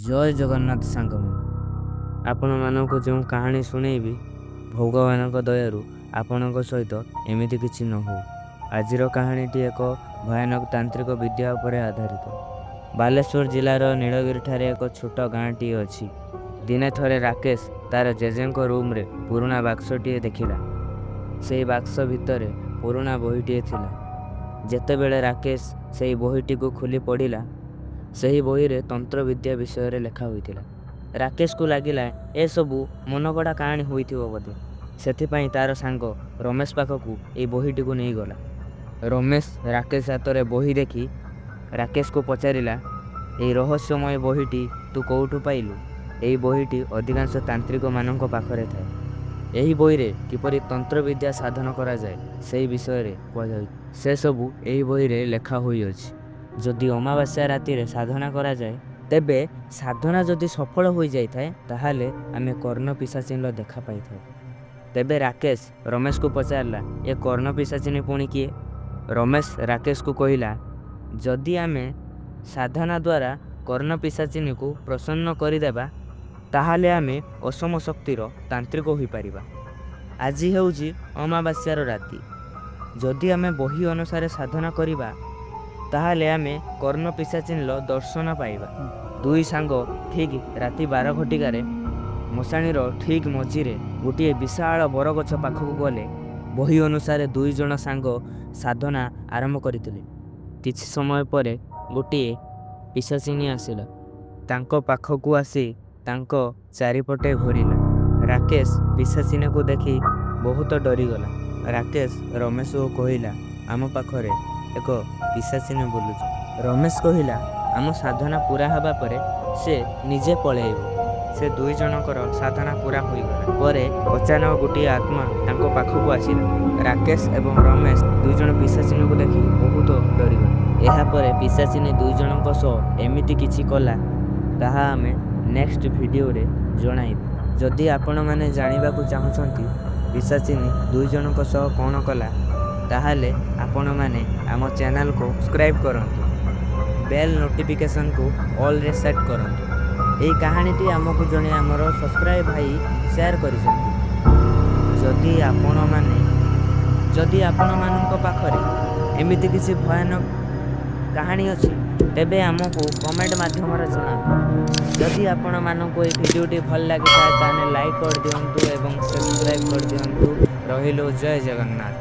ଜୟ ଜଗନ୍ନାଥ ସାଙ୍ଗମାନେ, ଆପଣମାନଙ୍କୁ ଯେଉଁ କାହାଣୀ ଶୁଣେଇବି, ଭଗବାନଙ୍କ ଦୟାରୁ ଆପଣଙ୍କ ସହିତ ଏମିତି କିଛି ନ ହଉ। ଆଜିର କାହାଣୀଟି ଏକ ଭୟାନକ ତାନ୍ତ୍ରିକ ବିଦ୍ୟା ଉପରେ ଆଧାରିତ। ବାଲେଶ୍ୱର ଜିଲ୍ଲାର ନୀଳଗିରିଠାରେ ଏକ ଛୋଟ ଗାଁଟିଏ ଅଛି। ଦିନେ ଥରେ ରାକେଶ ତାର ଜେଜେଙ୍କ ରୁମରେ ପୁରୁଣା ବାକ୍ସଟିଏ ଦେଖିଲା। ସେହି ବାକ୍ସ ଭିତରେ ପୁରୁଣା ବହିଟିଏ ଥିଲା। ଯେତେବେଳେ ରାକେଶ ସେହି ବହିଟିକୁ ଖୋଲି ପଢ଼ିଲା, ସେହି ବହିରେ ତନ୍ତ୍ରବିଦ୍ୟା ବିଷୟରେ ଲେଖା ହୋଇଥିଲା। ରାକେଶକୁ ଲାଗିଲା ଏସବୁ ମନଗଢ଼ା କାହାଣୀ ହୋଇଥିବ ବୋଧେ। ସେଥିପାଇଁ ତାର ସାଙ୍ଗ ରମେଶ ପାଖକୁ ଏହି ବହିଟିକୁ ନେଇଗଲା। ରମେଶ ରାକେଶ ହାତରେ ବହି ଦେଖି ରାକେଶକୁ ପଚାରିଲା, "ଏହି ରହସ୍ୟମୟ ବହିଟି ତୁ କୋଉଠୁ ପାଇଲୁ? ଏହି ବହିଟି ଅଧିକାଂଶ ତାନ୍ତ୍ରିକମାନଙ୍କ ପାଖରେ ଥାଏ। ଏହି ବହିରେ କିପରି ତନ୍ତ୍ରବିଦ୍ୟା ସାଧନ କରାଯାଏ, ସେହି ବିଷୟରେ କୁହାଯାଉଛି। ସେସବୁ ଏହି ବହିରେ ଲେଖା ହୋଇଅଛି। ଯଦି ଅମାବାସ୍ୟା ରାତିରେ ସାଧନା କରାଯାଏ, ତେବେ ସାଧନା ଯଦି ସଫଳ ହୋଇଯାଇଥାଏ, ତାହେଲେ ଆମେ କର୍ଣ୍ଣ ପିଶାଚିନୀର ଦେଖା ପାଇଥାଉ।" ତେବେ ରାକେଶ ରମେଶକୁ ପଚାରିଲା, "ଏ କର୍ଣ୍ଣ ପିଶାଚିନୀ ପୁଣି କିଏ?" ରମେଶ ରାକେଶକୁ କହିଲା, "ଯଦି ଆମେ ସାଧନା ଦ୍ୱାରା କର୍ଣ୍ଣ ପିଶାଚିନୀକୁ ପ୍ରସନ୍ନ କରିଦେବା, ତାହେଲେ ଆମେ ଅସୀମ ଶକ୍ତିର ତାନ୍ତ୍ରିକ ହୋଇପାରିବା। ଆଜି ହେଉଛି ଅମାବାସ୍ୟାର ରାତି। ଯଦି ଆମେ ବହି ଅନୁସାରେ ସାଧନା କରିବା, ତାହେଲେ ଆମେ କର୍ଣ୍ଣ ପିଶାଚିନୀର ଦର୍ଶନ ପାଇବା।" ଦୁଇ ସାଙ୍ଗ ଠିକ୍ ରାତି 12 ଘଟିକାରେ ମଶାଣିର ଠିକ୍ ମଝିରେ ଗୋଟିଏ ବିଶାଳ ବରଗଛ ପାଖକୁ ଗଲେ। ବହି ଅନୁସାରେ ଦୁଇ ଜଣ ସାଙ୍ଗ ସାଧନା ଆରମ୍ଭ କରିଥିଲେ। କିଛି ସମୟ ପରେ ଗୋଟିଏ ପିଶାଚିନୀ ଆସିଲା। ତାଙ୍କ ପାଖକୁ ଆସି ତାଙ୍କ ଚାରିପଟେ ଘୂରିଲା। ରାକେଶ ପିଶାଚିନୀକୁ ଦେଖି ବହୁତ ଡରିଗଲା। ରାକେଶ ରମେଶକୁ କହିଲା, "ଆମ ପାଖରେ ଏକ ପିଶାଚିନୀ ବୁଲୁଛି।" ରମେଶ କହିଲା, "ଆମ ସାଧନା ପୂରା ହେବା ପରେ ସେ ନିଜେ ପଳେଇବ।" ସେ ଦୁଇ ଜଣଙ୍କର ସାଧନା ପୂରା ହୋଇଗଲା ପରେ ଅଚାନକ ଗୋଟିଏ ଆତ୍ମା ତାଙ୍କ ପାଖକୁ ଆସିଲା। ରାକେଶ ଏବଂ ରମେଶ ଦୁଇ ଜଣ ପିଶାଚିନୀକୁ ଦେଖି ବହୁତ ଡରିଗଲେ। ଏହାପରେ ପିଶାଚିନୀ ଦୁଇ ଜଣଙ୍କ ସହ ଏମିତି କିଛି କଲା, ତାହା ଆମେ ନେକ୍ସଟ ଭିଡ଼ିଓରେ ଜଣାଇବୁ। ଯଦି ଆପଣମାନେ ଜାଣିବାକୁ ଚାହୁଁଛନ୍ତି ପିଶାଚିନୀ ଦୁଇ ଜଣଙ୍କ ସହ କ'ଣ କଲା, ତାହେଲେ ଆପଣମାନେ ଆମ ଚ୍ୟାନେଲକୁ ସବସ୍କ୍ରାଇବ୍ କରନ୍ତୁ, ବେଲ୍ ନୋଟିଫିକେସନକୁ ଅଲ୍ରେ ସେଟ୍ କରନ୍ତୁ। ଏହି କାହାଣୀଟି ଆମକୁ ଜଣେ ଆମର ସବସ୍କ୍ରାଇବ୍ ଭାଇ ସେୟାର କରିଛନ୍ତି। ଯଦି ଆପଣମାନଙ୍କ ପାଖରେ ଏମିତି କିଛି ଭୟାନକ କାହାଣୀ ଅଛି, ତେବେ ଆମକୁ କମେଣ୍ଟ ମାଧ୍ୟମରେ ଜଣାନ୍ତୁ। ଯଦି ଆପଣମାନଙ୍କୁ ଏହି ଭିଡ଼ିଓଟି ଭଲ ଲାଗିଥାଏ, ତାହେଲେ ଲାଇକ୍ କରିଦିଅନ୍ତୁ ଏବଂ ସବସ୍କ୍ରାଇବ୍ କରିଦିଅନ୍ତୁ। ରହିଲୁ, ଜୟ ଜଗନ୍ନାଥ।